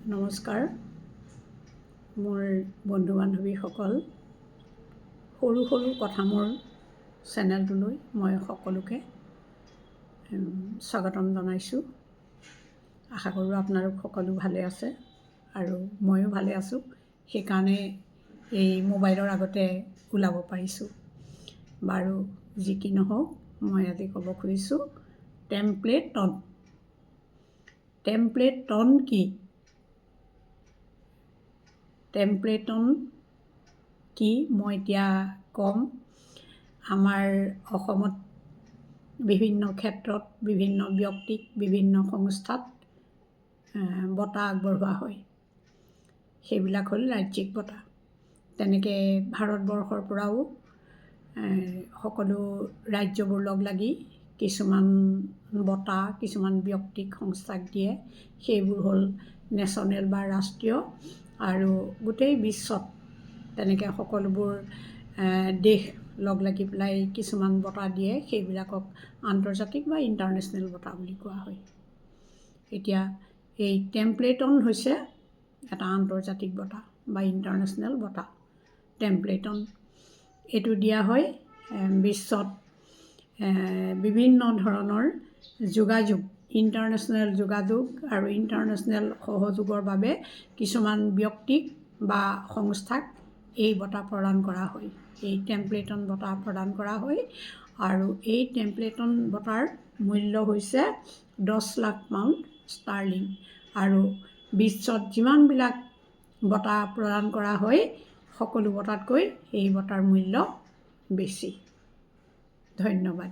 নমস্কাৰ মোৰ বন্ধু বান্ধৱীসকল। সৰু সৰু কথা মোৰ চেনেলটোলৈ মই সকলোকে স্বাগতম জনাইছোঁ। আশা কৰোঁ আপোনালোক সকলো ভালে আছে আৰু ময়ো ভালে আছোঁ, সেইকাৰণে এই মোবাইলৰ আগতে ওলাব পাৰিছোঁ। বাৰু, যি কি নহওক, মই আজি ক'ব খুজিছোঁ টেম্পলেটন। টেম্পলেটন কি? টেম্পলেটন কি মই এতিয়া ক'ম। আমাৰ অসমত বিভিন্ন ক্ষেত্ৰত বিভিন্ন ব্যক্তিক, বিভিন্ন সংস্থাত বঁটা আগবঢ়োৱা হয়। সেইবিলাক হ'ল ৰাজ্যিক বঁটা। তেনেকৈ ভাৰতবৰ্ষৰ পৰাও সকলো ৰাজ্যবোৰ লগ লাগি কিছুমান বঁটা কিছুমান ব্যক্তিক, সংস্থাক দিয়ে। সেইবোৰ হ'ল নেশ্যনেল বা ৰাষ্ট্ৰীয়। আৰু গোটেই বিশ্বত তেনেকৈ সকলোবোৰ দেশ লগ লাগি পেলাই কিছুমান বঁটা দিয়ে, সেইবিলাকক আন্তৰ্জাতিক বা ইণ্টাৰনেশ্যনেল বঁটা বুলি কোৱা হয়। এতিয়া এই টেম্পলেটন হৈছে এটা আন্তৰ্জাতিক বঁটা বা ইণ্টাৰনেশ্যনেল বঁটা। টেম্পলেটন এইটো দিয়া হয় বিশ্বত বিভিন্ন ধৰণৰ যোগাযোগ, ইণ্টাৰনেশ্যনেল যোগাযোগ আৰু ইণ্টাৰনেশ্যনেল সহযোগৰ বাবে কিছুমান ব্যক্তিক বা সংস্থাক এই বঁটা প্ৰদান কৰা হয়। এই টেম্পলেটন বঁটা প্ৰদান কৰা হয় আৰু এই টেম্পলেটন বঁটাৰ মূল্য হৈছে 10 লাখ পাউণ্ড ষ্টাৰ্লিং। আৰু বিশ্বত যিমানবিলাক বঁটা প্ৰদান কৰা হয়, সকলো বঁটাতকৈ এই বঁটাৰ মূল্য বেছি। ধন্যবাদ।